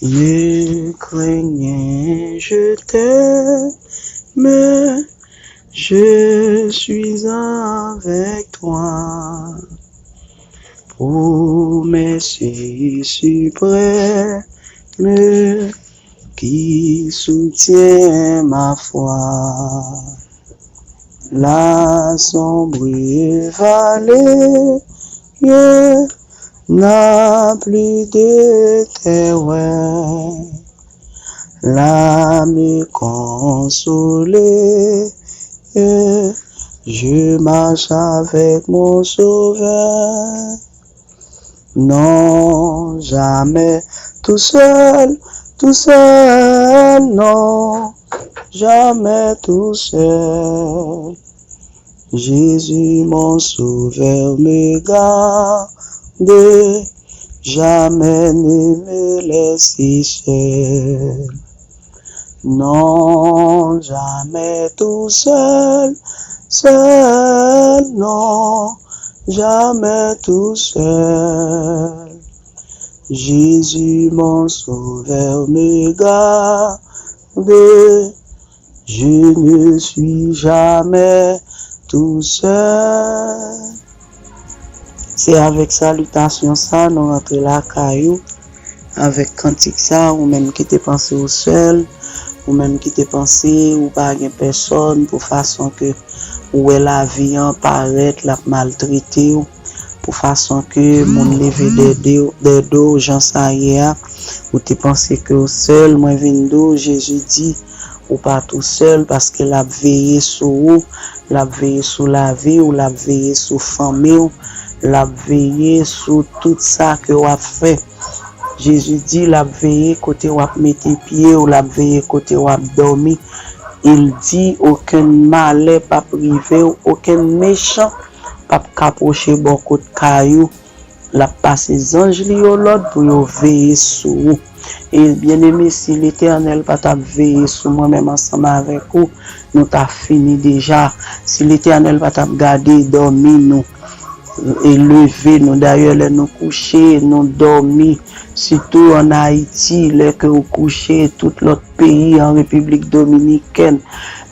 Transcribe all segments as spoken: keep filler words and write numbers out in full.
Ne crains rien, je t'aime, je suis avec toi. Promesse suprême qui soutient ma foi. La sombre vallée n'a plus de terreur. L'âme est consolée, je marche avec mon Sauveur. Non, jamais tout seul, tout seul, non, jamais tout seul. Jésus, mon Sauveur, me garde, jamais ne me laisse seul. Non, jamais tout seul, seul, non, jamais tout seul. Jésus, mon Sauveur, me garde, je ne suis jamais tout seul. Se avèk salitasyon sa nou rantre lakay ou. Avèk kantik sa, ou menm ki te panse ou sèl, ou menm ki te panse ou pa gen pèsòn, pou fason ke ou wè lavi an parèt, l ap maltrete w, pou fason ke moun leve dède w, dède w, jan sa ye a, ou te panse ke ou sèl, mwen vin di w, Jezi di, ou pa tousèl, paske l ap veye sou ou, l ap veye sou lavi w, l ap veye sou fanmi w, l ap veye sou tout sa ke w ap fè. Jezi di l ap veye kote w ap mete pye w, l ap veye kote w ap dòmi. E l di, okenn malè p ap rive w, okenn mechan p ap ka pwoche bò kot kay ou. L ap pase zanj li yo lòd pou yo veye sou ou. E byeneme, si Letènèl pa t ap veye sou mwen menm ansanm avèk ou, nou ta fini deja. Si Letènèl pa t ap gade dòmi nou, e leve nou. Dayè, lè nou kouche, nou dòmi, sitou ann Ayiti, lè ke w kouche, tout lòt peyi, an Repiblik Dominikèn,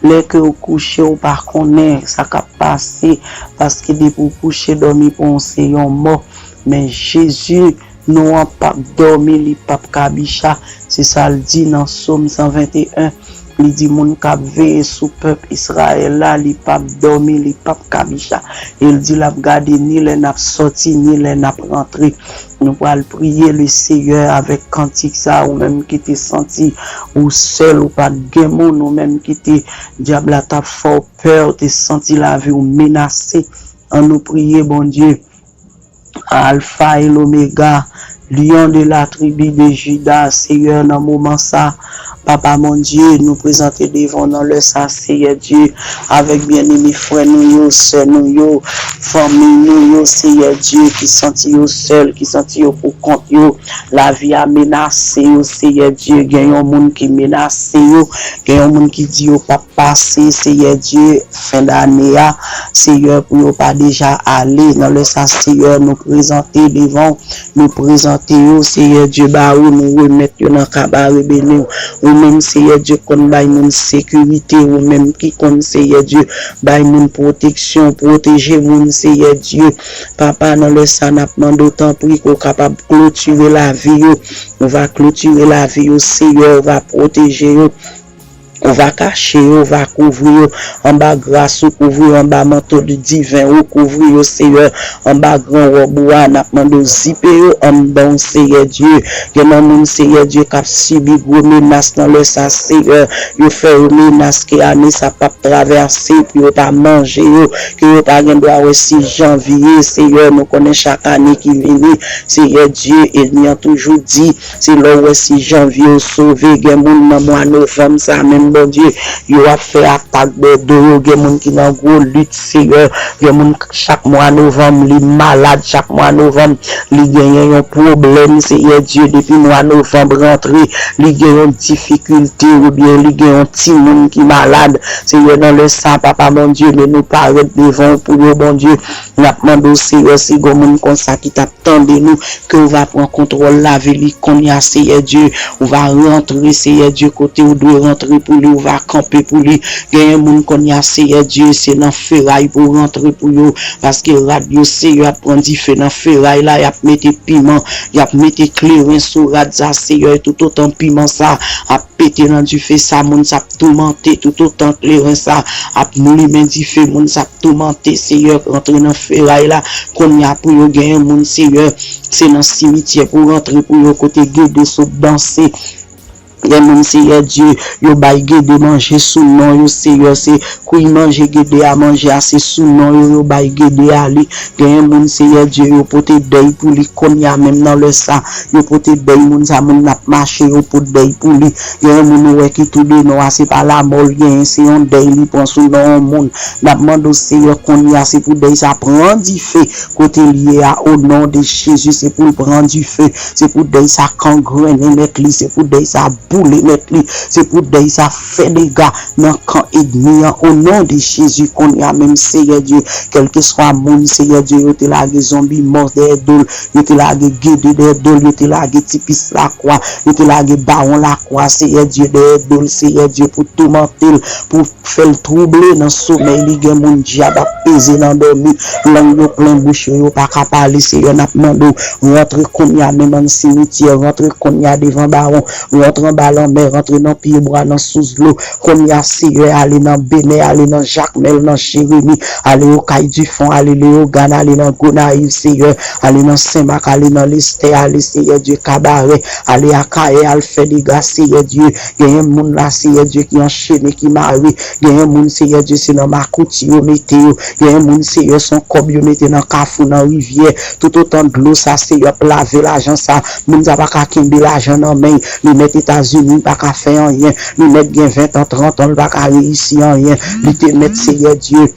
lè ke w kouche, ou pa konnen sa k ap pase, paske depi w kouche, dòmi pou w se yon mò. Men Jezi, non an p ap dòmi, li p ap kabicha. Se sa l di nan Sòm san venteyen. Li di, moun k ap veye sou pèp Izrayèl la, li p ap dòmi, li p ap kabicha. E l di l ap gade ni lè n ap sòti, ni lè n ap rantre. Nou pral priye le Seyè avèk kantik sa, ou menm ki te santi ou sèl, ou pa t gen moun, ou menm ki te, dyab la t ap fè w pè, ou te santi lavi w menase. Ann nou priye Bondye. Alfa e Lomega, Lion de la tribi de Jida, Seyè, nan moman sa, Papa Bondye, nou prezante devan w nan lè sa, Seyè Dye, avèk byeneme frè nou yo, sè nou yo, fanmi nou yo, Seyè Dye, ki santi yo sèl, ki santi yo pou kont yo, lavi a menase yo, Seyè Dye, gen yon moun ki menase yo, gen yon moun ki di yo p ap pase, Seyè Dye, fen dane a, Seyè, pou yo pa deja ale. Nan lè sa, Seyè, nou prezante devan w, nou prezante yo, Seyè Dye, ba ou, nou remèt yo nan kabare beni w. Ou menm, Seyè Dye, konn bay moun sekirite, ou menm ki konn, Seyè Dye, bay moun pwoteksyon, pwoteje moun, Seyè Dye. Papa, nan lè sa, n ap mande w, tanpri, ke w kapab klotire lavi yo. Ou va klotire lavi yo, Seyè, ou va pwoteje yo. Ou va kache yo, ou va kouvri yo anba gras ou, kouvri yo anba manto diven ou, kouvri yo, Seyè, anba gran wòb ou a. N ap mande w zipe yo anndan w, Seyè Dye. Gen nan moun, Seyè Dye, k ap sibi gwo menas nan lè sa, Seyè. Yo fè yo menas ke ane sa p ap travèse, pou yo pa manje yo, ke yo pa gen dwa wè sis janvye, Seyè. Nou konnen chak ane ki vini, Seyè Dye, ènmi an toujou di, se lè w wè sis janvye w sove. Gen moun nan mwa novanm sa menm, Bondye, yo ap fè atak dèyè do yo, gen moun ki nan gwo lit, Seyè, gen moun chak mwa novanm, li malad, chak mwa novanm, li genyen yon pwoblèm, Seyè Dye, depi mwa novanm rantre, li gen yon difikilte, oubyen li gen yon timoun ki malad, Seyè, nan lè sa, Papa Bondye, men nou parèt devan w pou yo, Bondye, n ap mande w, Seyè, si gen moun konsa ki t ap tande nou, ke w va pran kontwòl lavi li kounye a, Seyè Dye. Ou va rantre, Seyè Dye, kote w dwe rantre pou li, ou va kanpe pou li. Genyen moun kounye a, Seyè Dye, se nan feray pou w rantre pou yo, paske rad yo, Seyè, ap pran dife nan feray la, y ap mete piman, y ap mete kleren sou rad sa, Seyè, e toutotan piman sa ap pete nan dife sa, moun sa ap toumante, toutotan kleren sa ap limen dife, moun sa ap toumante, Seyè, rantre nan feray la, kounye a pou yo genyen moun, Seyè, se nan simityè pou rantre pou yo, kote gede sot danse. Gen moun, Seyè Dye, yo bay gede manje sou non yo, Seyè, se kwi manje gede a, manje a, se sou non yo, yo bay gede a li. Genyen moun, Seyè Dye, yo pote dèy pou li kounye a menm nan lè sa. Yo pote dèy moun sa, moun n ap mache, yo pote dèy pou li. Genyen moun ou wè ki toude non a, se pa lamò l genyen, se yon dèy li pran sou non yon moun. N ap mande w, Seyè, kounye a, se pou dèy sa pran dife kote l ye a, o non de Jezi, se pou l pran dife, se pou dèy sa kangrennen nèt li, se pou dèy sa boule nèt li, se pou dèy sa fè dega nan kan ènmi an, o non de Jezi, kounye a menm, Seyè Dye, kèlkeswa moun, Seyè Dye, yo te lage zonbi mò dèyè do l, yo te lage gede dèyè do l, yo te lage tipis lakwa, yo te lage bawon lakwa, Seyè Dye, dèyè do l, Seyè Dye, pou toumante l, pou fè l twouble nan somèy li, gen moun dyab ap peze nan dòmi, lang yo plen bouch yo, yo pa ka pale, Seyè, n ap mande w, rantre kounye a menm nan simityè, rantre kounye a devan bawon, rantre anba lanmè, rantre nan pyebwa, nan sous dlo, kounye a, Seyè, ale nan Benè, ale nan Jakmèl, nan Jeremi, ale Okaydifonm, ale Leyogàn, ale nan Gonayiv, Seyè, ale nan Senmak, ale nan Lestè, ale, Seyè Dye, Kabarè, ale Akayè, al fè dega, Seyè Dye, genyen moun la, Seyè Dye, ki anchene, ki mare, genyen moun, Seyè Dye, se nan makouti yo mete yo, genyen moun, Seyè, se yon kòb yo mete nan kafou, nan rivyè, toutotan dlo sa, Seyè, ap lave lajan sa, moun sa pa ka kenbe lajan nan men l, li mèt Etazini, li pa ka fè anyen, li mèt gen ven tan, trant an, li pa ka reyisi anyen, li te mèt, Seyè Dye,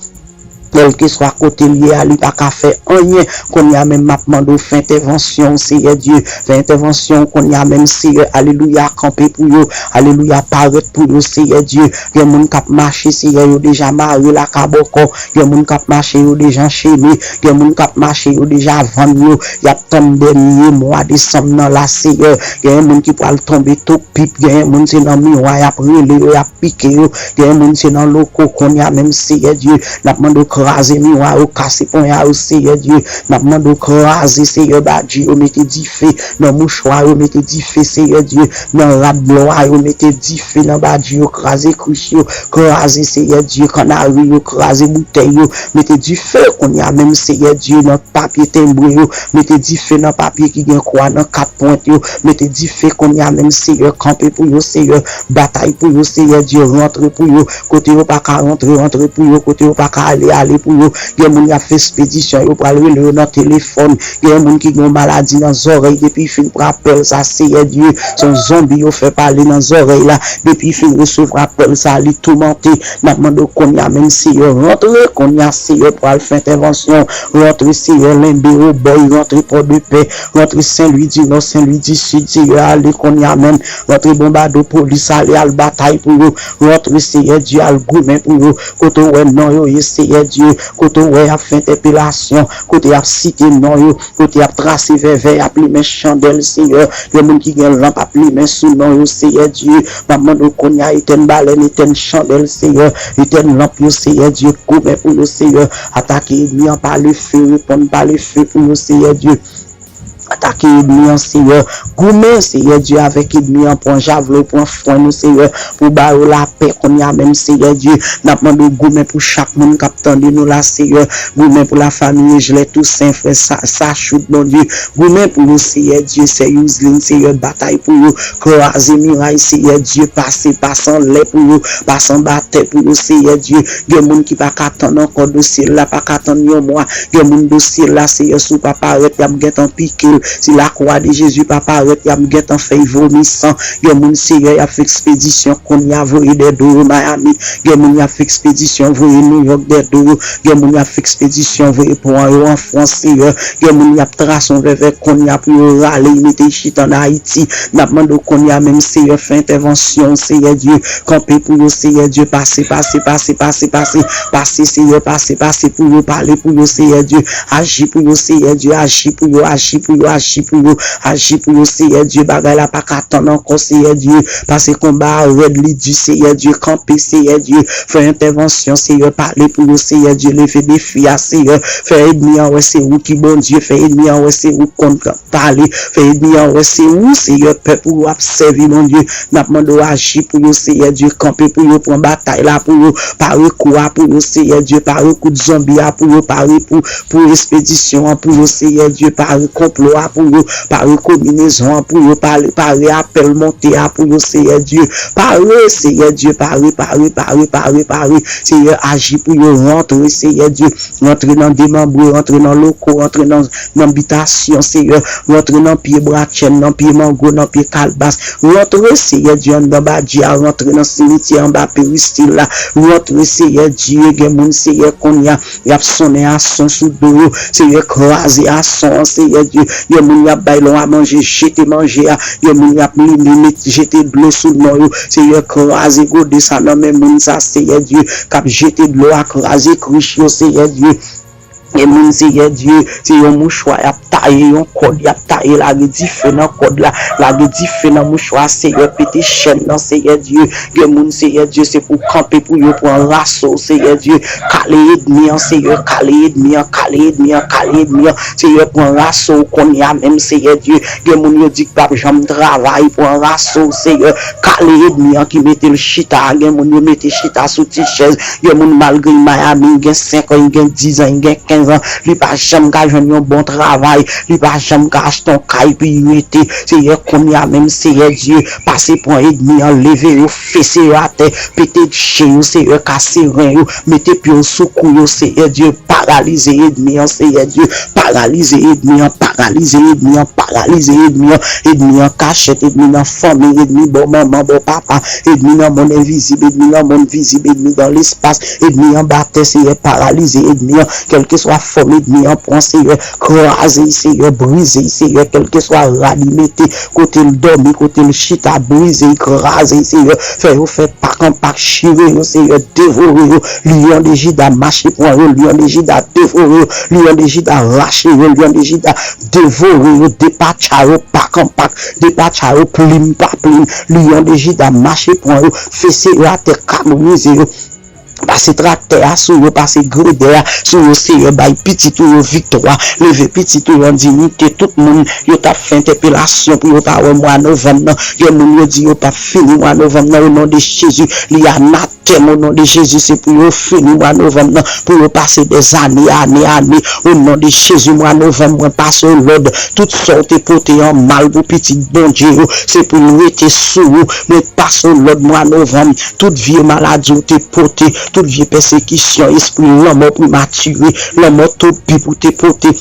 kèlkeswa kote l ye a, li pa ka fè anyen. Kounye a menm, m ap mande w fè entèvansyon w, Seyè Dye. Fè entèvansyon w kounye a menm, Seyè. Alelouya, kanpe pou yo. Alelouya, parèt pou yo, Seyè Dye. Gen moun k ap mache, Seyè, yo deja mare lakabòkò. Gen moun k ap mache, yo deja anchene. Gen moun k ap mache, yo deja vann yo. Y ap tann dènye mwa desanm nan la, Seyè. Genyen moun ki pral tonbe tou pip. Genyen moun se nan miwa y ap rele yo, y ap pike yo. Genyen moun se nan loko kounye a menm, Seyè Dye. N ap mande w kraze miwa yo, kase ponya yo, Seyè Dye. N ap mande w kraze, Seyè, badji yo, mete dife nan mouchwa yo, mete dife, Seyè Dye, nan rad blan yo, mete dife nan badji yo, kraze krich yo, kraze, Seyè Dye, kannari yo, kraze boutèy yo, mete dife kounye a menm, Seyè Dye, nan papye tenbre yo, mete dife nan papye ki gen kwa nan kat pwent yo, mete dife kounye a menm, Seyè, kanpe pou yo, Seyè, batay pou yo, Seyè Dye, rantre pou yo, kote yo pa ka rantre, rantre pou yo, kote yo pa ka ale, ale pou yo. Gen moun y ap fè espedisyon, yo pral rele yo nan telefòn. Gen moun ki gen yon maladi nan zòrèy, depi l fin pran apèl sa, Seyè Dye, se yon zonbi yo fè pale nan zòrèy la. Depi l fin resevwa apèl sa, li toumante. N ap mande w kounye a menm, Seyè, rantre kounye a, Seyè, pral fè entèvansyon. Rantre, Seyè, Lenbe, Wobòy, rantre Pòdepè, rantre Senlwi di Nò, Senlwi di Sid, Seyè, ale kounye a menm. Rantre Bonbadopolis, ale al batay pou yo. Rantre, Seyè Dye, al goumen pou yo. Kote w wè non yo ye, Seyè Dye. Kote w wè y ap fè entèpelasyon. Kote y ap site non yo. Kote y ap trase vèvè, y ap limen chandèl, Seyè. Gen moun ki gen lanp ap limen sou non yo, Seyè Dye. M ap mande w kounye a, etèn balèn, etèn chandèl, Seyè. Etèn lanp yo, Seyè Dye. Goumen pou yo, Seyè. Atake ènmi an pa lefe, reponn pa lefe pou yo, Seyè Dye. Atake ènmi an, Seyè. Goumen, Seyè Dye, avèk ènmi an. Pran javlo, pran fwèn ou, Seyè, pou ba yo lapè kounye a menm, Seyè Dye. N ap mande w goumen pou chak moun k ap tande nou la, Seyè. Goumen pou lafanmi Ejlè Tousen, frè Sa-, Sachout, Bondye. Goumen pou yo, Seyè Dye, sè Youzlin, Seyè, batay pou yo. Kraze miray, Seyè Dye, pase, pase anlè pou yo, pase anba tè pou yo, Seyè Dye. Gen moun ki pa ka tann ankò, dosye l la pa ka tann yon mwa. Gen moun dosye l la, Seyè, si w pa parèt, y ap gentan pike l. Si lakwa de Jezi pa parèt, y ap gentan fè y vomi san. Gen moun, Seyè, y ap fè ekspedisyon kounye a, voye dèdo yo Miami. Gen moun, y ap fè ekspedisyon, voye New York dèdo yo. Gen moun, y ap fè ekspedisyon, voye pran yo an Frans, Seyè. Gen moun, y ap trase yon vèvè kounye a pou yo rale, y mete y chita ann Ayiti. N ap mande w kounye a menm, Seyè, fè entèvansyon, Seyè Dye. Kanpe pou yo, Seyè Dye. Pase, pase, pase, pase, pase. Pase, Seyè, pase, pase pou yo. Pale pou yo, Seyè Dye. Aji pou yo, Seyè Dye. Aji pou yo, aji pou yo, aji pou yo. Aji pou yo, Seyè Dye. Bagay la pa ka tann ankò, Seyè Dye. Pase konba a rèd, li di, Seyè Dye. Kanpe, Seyè Dye. Fè entèvansyon, Seyè. Pale pou yo, Seyè Dye. Leve defi a, Seyè. Fè ènmi an wè se ou ki Bondye. Fè ènmi an wè se ou k konn pale. Fè ènmi an wè se ou, Seyè, pèp ou ap sèvi, Bondye. N ap mande w aji pou yo, Seyè Dye. Kanpe pou yo, pran batay la pou yo. Pare kou a pou yo, Seyè Dye. Pare kout zonbi a pou yo. Pare pou, pou ekspedisyon an pou yo, Seyè Dye. Pare konplo a pou yo. Pare konbinezon an pou yo. Pare, pare apèl monte a pou yo, Seyè Dye. Pare, Seyè Dye. Pare, pare, pare, pare, pare. Seyè, aji pou yo. Rantre, Seyè Dye. Rantre nan demanbre, rantre nan loko, rantre nan, nan bitasyon, Seyè. Rantre nan pye bratchèn, nan pye mango, nan pye kalbas. Rantre, Seyè Dye, anndan badji a, rantre nan simityè anba peristil la. Rantre, Seyè Dye, gen moun, Seyè, kounye a, y ap sonnen ason sou do yo. Seyè, kraze ason an, Seyè Dye. Gen moun y ap bay lò a manje, jete manje a. Gen moun y ap limen, met, jete dlo sou non yo. Seyè, kraze gode sa nan men moun sa, Seyè Dye, k ap jete dlo a, kraze krich yo, Seyè Dye. Gen moun, Seyè Dye, se yon mouchwa y ap taye, yon kòd y ap taye, lage dife nan kòd la, lage dife nan mouchwa, Seyè, pete chèn nan, Seyè Dye. Gen moun, Seyè Dye, se pou kanpe pou yo pran raso, Seyè Dye, kale ènmi an, Seyè, kale ènmi an, kale ènmi an, kale ènmi an, Seyè, pran raso kounye a menm, Seyè Dye. Gen moun yo di k p ap janm travay, pran raso, Seyè, kale ènmi an ki mete l chita a. Gen moun yo mete chita sou ti chèz. Gen moun malgre Miami, gen senk an, gen diz an, gen kenz an, li pa janm ka jwenn yon bon travay, li pa janm ka achte yon kay pou y rete. Seyè, kounye a menm, Seyè Dye, pase pran ènmi an, leve yo, fese yo atè, pete je yo, Seyè, kase ren yo, mete pye w sou kou yo, Seyè Dye, paralize ènmi an, Seyè Dye, paralize ènmi an, paralize ènmi an, paralize ènmi an, ènmi an kachèt, ènmi nan fanmi, ènmi bò manman, bò papa, ènmi nan mond envizib, ènmi nan mond vizib, ènmi nan lespas, ènmi anba tè, Seyè, paralize ènmi an, kèlkeswa fòm ènmi an pran, Seyè, kraze, Seyè, brize, Seyè, kèlkeswa rad li mete, kote l dòmi, kote l chita, brize, kraze, Seyè, fè yo fè pak an pak, chire yo, Seyè, devore yo, Lyon de Jida mache pran yo, Lyon de Jida devore yo, Lyon de Jida rache yo, Lyon de Jida devore yo, depatcha yo pak an pak, depatcha yo plim pa plim, Lyon de Jida mache pran yo, fese yo atè, kabonize yo. Pase traktè a sou yo, pase gredè a sou yo, Seyè, bay pitit ou yo viktwa, leve pitit ou yo an diyite. Tout moun yo t ap fè entèpelasyon pou yo ta wè mwa novanm nan, gen moun yo di yo p ap fini mwa novanm nan, o non de Jezi, li anatèm, o non de Jezi, se pou yo fini mwa novanm nan, pou yo pase dèzane, ane, ane, o non de Jezi, mwa novanm, mwen pase w lòd, tout sa w te pote an mal pou pitit Bondye yo, se pou l rete sou ou, mwen pase w lòd mwa novanm, tout vye maladi w te pote, tout vye pèsekisyon, espri lanmò prematire, lanmò topip ou te pote,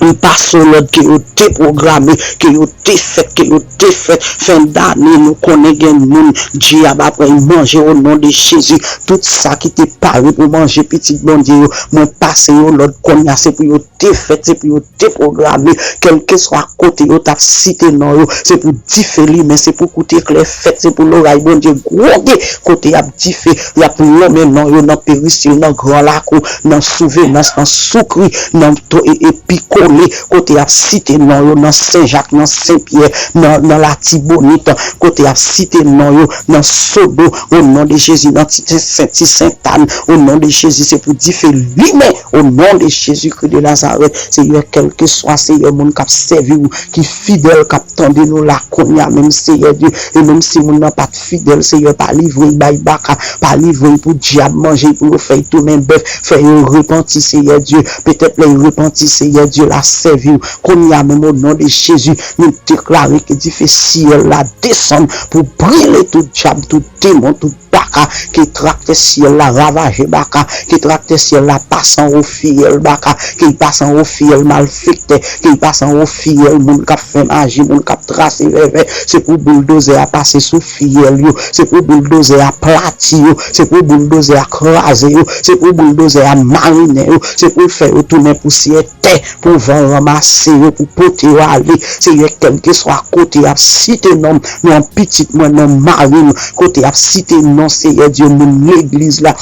m pase w lòd ke yo depwograme, ke yo defèt, ke yo defèt. Fen dane, nou konnen gen moun, dyab apre y manje o non de Jezi. Tout sa ki te pare pou manje pitit Bondye yo, mwen pase yo lòd kounye a, se pou yo defèt, se pou yo depwograme, kèlkeswa kote yo t ap site non yo, se pou dife limen, se pou kout eklè fèt, se pou loray Bondye gwonde kote y ap dife, y ap lonmen non yo nan peristil, nan gran lakou, nan Souvenans, nan Soukri, nan to-, e, e Pikole, kote y ap site non yo, nan Senjak, nan Senpyè, nan, nan Latibonit, kote y ap site non yo, nan Sodo, o non de Jezi, nan Ti Sen, Ti Sentàn, o non de Jezi, se pou dife limen, o non de Jezikri de Nazarèt, Seyè, kèlkeswa, Seyè, moun k ap sèvi w, ki fidèl, k ap tande nou la kounye a menm, Seyè Dye, e menm si moun nan pa t fidèl, Seyè, pa livre y bay baka, pa livre y pou dyab manje y, pou yo fè y tounen bèf, fè yo repanti, Seyè Dye, petèt lè y repanti, Seyè Dye, l a sèvi w, kounye a menm, o non de Jezi, nou deklare ke dife syèl la desann pou brile tout dyab, tout demon, tout baka Baka, ke traktè syèl la ravaje Baka, ke traktè syèl la pase anwo fiyèl Baka, ke l pase anwo fiyèl malfektè, ke l pase anwo fiyèl moun k ap fè maji, moun k ap trase vèvè. Se pou bouldozè a pase sou fiyèl yo, se pou bouldozè a plati yo, se pou bouldozè a kraze yo, se pou bouldozè a marinen yo, se pou l fè yo tounen pousyè tè, pou van ranmase yo, pou pote yo ale. Seyè, kèlkeswa kote y ap site non m, non pitit mwen, non mari m, kote y ap site non, Seyè Dye, moun legliz la,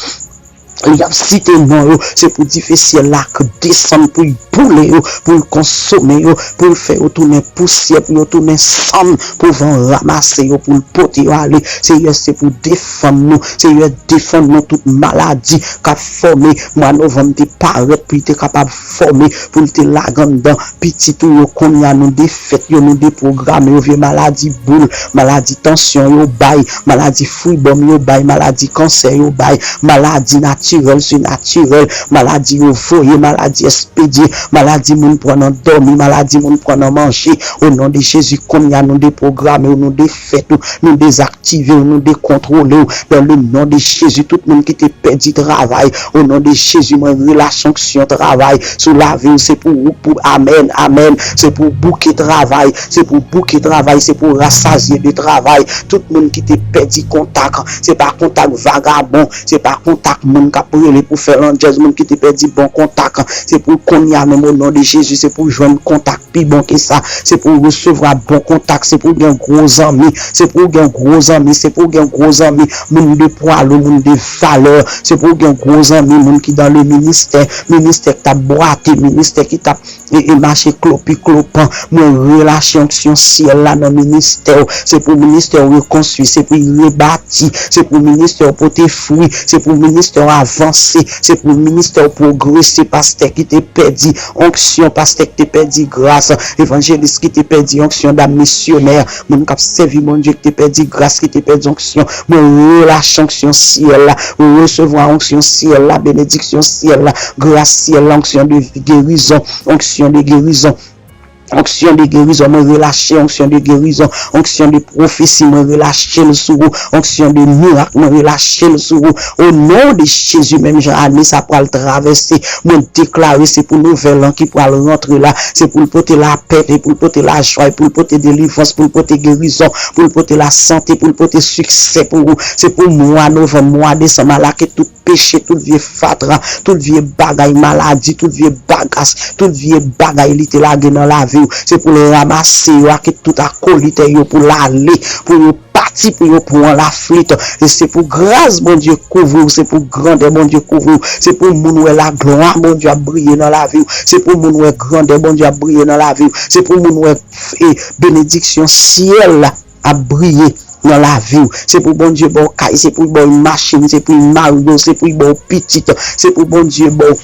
y ap site non yo, se pou dife syèl la k desann, pou l boule yo, pou l konsome yo, pou l fè yo tounen pousyè, pou yo tounen sann, pou van ranmase yo, pou l pote yo ale. Seyè, se pou defann nou. Seyè, defann nou tout maladi k ap fòme. Mwa novanm te parèt pou l te kapab fòme, pou l te lage anndan pitit ou yo. Kounye a, nou defèt yo, nou depwograme yo. Vye maladi boul, maladi tansyon yo bay, maladi fribòm yo bay, maladi kansè yo bay, maladi natirèl, sinatirèl, maladi yo voye, maladi espedye, maladi moun pran nan dòmi, maladi moun pran nan manje. O non de Jezi, kounye a, nou depwograme yo, nou defèt yo, nou dezaktive yo, nou dekontwole yo. Dans le nom de Jésus, tout moun ki te pèdi travay, o non de Jezi, mwen relache onksyon travay sou lavi w. Se pou ou, pou amèn, amèn. Se pou bouke travay, se pou bouke travay, se pou rasazye de travay. Tout moun ki te pèdi kontak, se pa kontak vagabon, se pa kontak moun k ap rele pou fè landjèz, moun ki te pèdi bon kontak, se pou kounye a menm, o non de Jezi, se pou jwenn kontak pi bon ke sa. Se pou w resevwa bon kontak, se pou w gen gwo zanmi, se pou w gen gwo zanmi, se pou w gen gwo zanmi, moun de pwa lou, moun de valè, se pou w gen gwo zanmi, moun ki dans le ministère, ministè k t ap bwate, ministè ki t ap e, e mache klopi klopan. Mwen relache onksyon syèl la nan ministè w. Se pou ministè w rekonstwi, se pou l rebati, se pou ministè w pote fwi, se pou ministè w avanse, se pou ministè w pwogrese. Pastè ki te pèdi onksyon, pastè ki te pèdi gras, evanjelis ki te pèdi onksyon, dam misyonè, moun k ap sèvi Bondye ki te pèdi gras, ki te pèdi onksyon, mwen relache onksyon syèl la, resevwa onksyon syèl la, benediksyon syèl la, gras syèl la, onksyon de gerizon, onksyon de gerizon. Onksyon de gerizon, mwen relache onksyon de gerizon, onksyon de pwofesi, mwen relache l sou ou, onksyon de mirak, mwen relache l sou ou. O non de Jezi, menm jan ane sa pral travèse, mwen deklare se pou nouvèl an ki pral rantre la, se pou l pote lapè, e pou l pote lajwa, e pou l pote delivrans, pou l pote gerizon, pou l pote lasante, pou l pote siksè pou ou. Se pou mwa novanm, mwa desanm la, ke tout peche, tout vye fatra, tout vye bagay maladi, tout vye bagas, tout vye bagay li te lage nan lavi w. Se pou l ranmase yo ak tout akolit yo, pou l ale, pou yo pati, pou yo pran laflit. E se pou gras Bondye kouvri w, se pou grandè Bondye kouvri w, se pou moun wè laglwa Bondye ap briye nan lavi w, se pou moun wè grandè Bondye ap briye nan lavi w, se pou moun wè, e, benediksyon syèl la ap briye nan lavi w. Se pou Bondye ba w kay, se pou l ba w machin, se pou l marye w, se pou l ba w pitit, se pou Bondye ba w,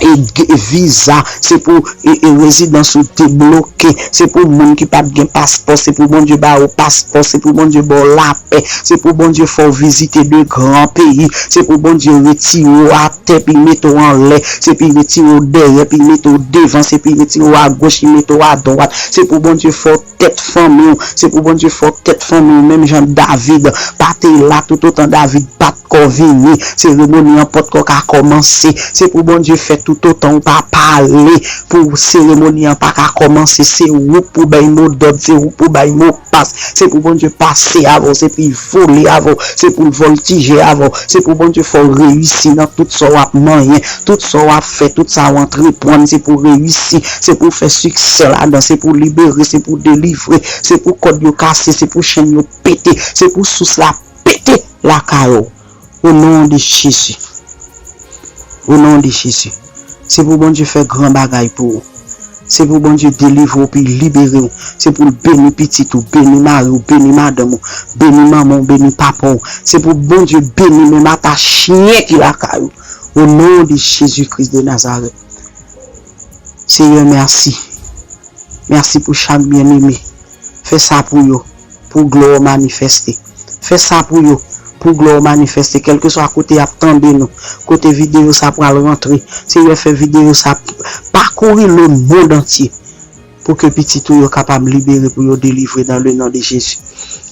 e, g-, viza, se pou, e, e, rezidans ou debloke, se pou moun ki pa t gen paspò, se pou Bondye ba yo paspò, se pou Bondye ba w lapè, se pou Bondye fè w vizite de gran peyi, se pou Bondye retire w atè, epi mete w anlè, se pou l retire w dèyè, epi mete w devan, se pou l retire w agoch, epi mete w adwat, se pou Bondye fè w tèt fanmi w, se pou Bondye fè w tèt fanmi w, menm jan David pa te la toutotan David pa t ko vini, seremoni an potko ka kòmanse, se pou Bondye fè toutotan w pa pale, pou seremoni an pa ka kòmanse, se ou k pou bay modòd, se ou k pou bay mopas, se pou Bondye pase avè w, se pou l vole avè w, se pou l vòltije avè w, se pou Bondye fè w reyisi nan tout sa w ap manyen, tout sa w ap fè, tout sa w antreprann, se pou reyisi, se pou fè siksè ladan, se pou libere, se pou delivre, se pou kòd yo kase, se pou chenn yo pete, se pou sous la pete lakay ou. O non de Jezi. O non de Jezi. Se pou Bondye fè gran bagay pou ou. Se pou Bondye delivre w, pou l libere w. Se pou l beni pitit ou, beni mari w, beni madanm ou, beni manman w, beni papa w. Se pou Bondye beni menm ata chen ki lakay ou. O non de Jezi Kris de Nazarèt. Seyè, mèsi. Mèsi pou chak byeneme. Fè sa pou yo, pou glwa w manifeste. Fè sa pou yo, pou glwa w manifeste, kèlkeswa kote y ap tande nou, kote videyo sa pral rantre. Seyè, fè videyo sa pakouri lemond antye, pou ke pitit ou yo kapab libere, pou yo delivre dans le nom de Jésus.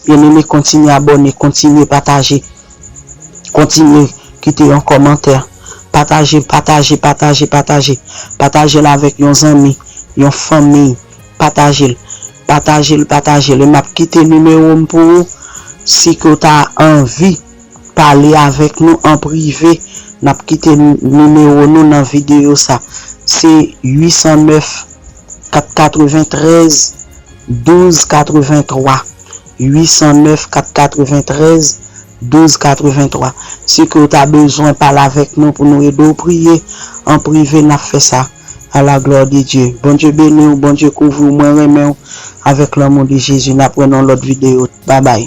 Byeneme, kontinye abòne, kontinye pataje. Kontinye kite yon kòmantè. Pataje, pataje, pataje, pataje. Pataje l avèk yon zanmi, yon fanmi. Pataje l. Pataje l, pataje l. E m ap kite nimewo m pou ou. Si ke w ta anvi pale avèk nou an prive, n ap kite nimewo nou nan videyo sa. Se uit san nèf, kat katreventrèz, douz katrevenntwa. Uit san nèf, kat katreventrèz, douz katrevenntwa. Si ke w ta bezwen pale avèk nou pou nou ede w priye an prive, n ap fè sa. À la gloire de Dieu. Bondye beni w, Bondye kouvri w, mwen renmen w avèk lanmou de Jezi. N ap wè nan lòt videyo. Babay.